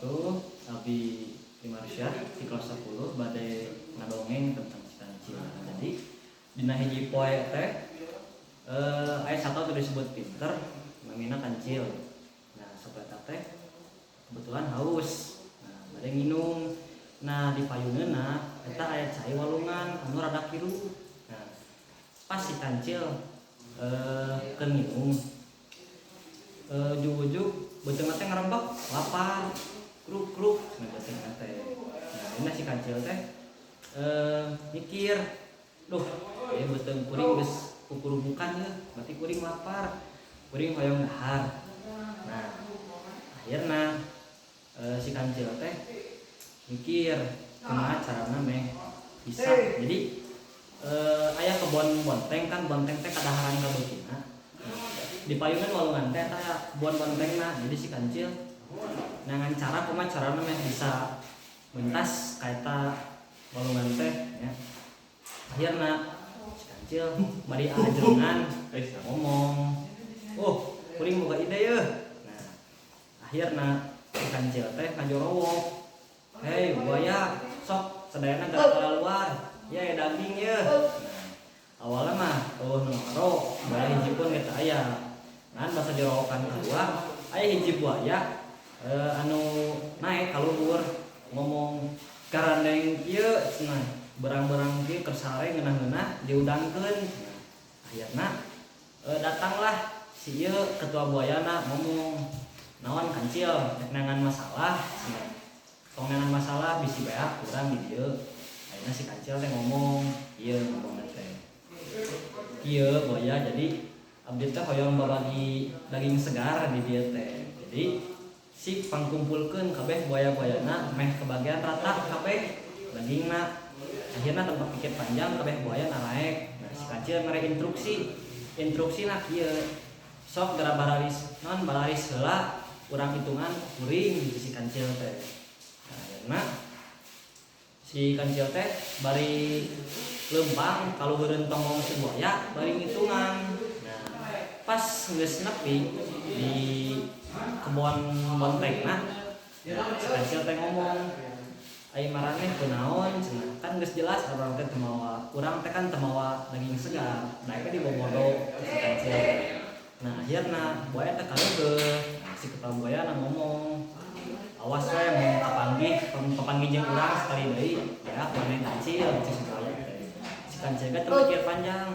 Wabarakatuh. Abdi Limarsyah di kelas 10 bade ngadongeng tentang si kancil. Jadi dina hiji poe teh aya sato disebut pinter, namina Kancil. Nah, sato eta teh kebetulan haus. Nah, bade nginum. Nah, di payuneuna eta aya cai walungan anu rada kiruh. Nah, pas si Kancil keur nginum, ujug-ujug beuteungna teh ngarembek lapar, kruk kruk cenah beuteungna teh. Nah, ini si Kancil teh mikir, "Duh, ieu beuteung kuring geus kukurubukan ya, berarti kuring lapar, kuring hoyong dahar." Nah, akhirna si Kancil teh mikir kumaha carana meh bisa. Jadi aya kebon bonteng kan, bonteng teh kadaharan kabeukina. Di payunan walungan teh eta aya kebon bontengna. Jadi si Kancil dengan cara kumaha carana meh bisa mentas ka eta walungan teh ya. Akhirna si Kancil bari ajengan ngomong, "Oh, kuring boga ide yeuh." Nah, akhirna si Kancil teh ngajorowok, "Hei buaya, sok sadayana gerak keluar ya, ya daging ya." Nah, awalnya mah oh nu ngaro buaya hiji pun kita aya ngan basa jorowokan kedua aya hiji buaya anu naik ka luhur ngomong, "Garandeng kieu," cenah, "berang-berang kieu keur sare ngeunah-ngeunah diudangkeun." Nah, akhirna datanglah si ieu ketua buayana ngomong, "Naon, Kancil? Rek neangan masalah?" cenah. "Tong neangan masalah, bisi beak kurang di dieu." Akhirna si Kancil teh ngomong ieu, ngomong teh kieu, "Buaya, jadi abdi teh hoyong babagi daging segar di dieu teh. Jadi si pangkumpulkeun kabeh buaya-buayana meh kebagian rata kabeh dagingna." Akhirnya tanpa pikir panjang kabeh buaya naraek. Nah, si Kancil mere instruksi, instruksina kieu, "Sok geura bararis non bararis heula, urang hitungan kuring," gitu si Kancil teh. Nah, akhirna si Kancil teh bari lempang kaluhureun tonggong si buaya bari ngitungan. Nah, pas geus nepi di kebon bontengna, si Kancil teh ngomong, "Ai maraneh kunaon?" cenah. "Kan geus jelas urang teh teu mawa, urang teh kan teu mawa daging segar, daek dibobodo." Si Kancil. Nah, akhirna buaya teh kareugeuh. Nah, si ketua buaya ngomong, "Awas we mun kapanggih kapanggih jeung urang sekali deui ya, maneh Kancil," si buaya teh. Si Kancil teh mikir panjang.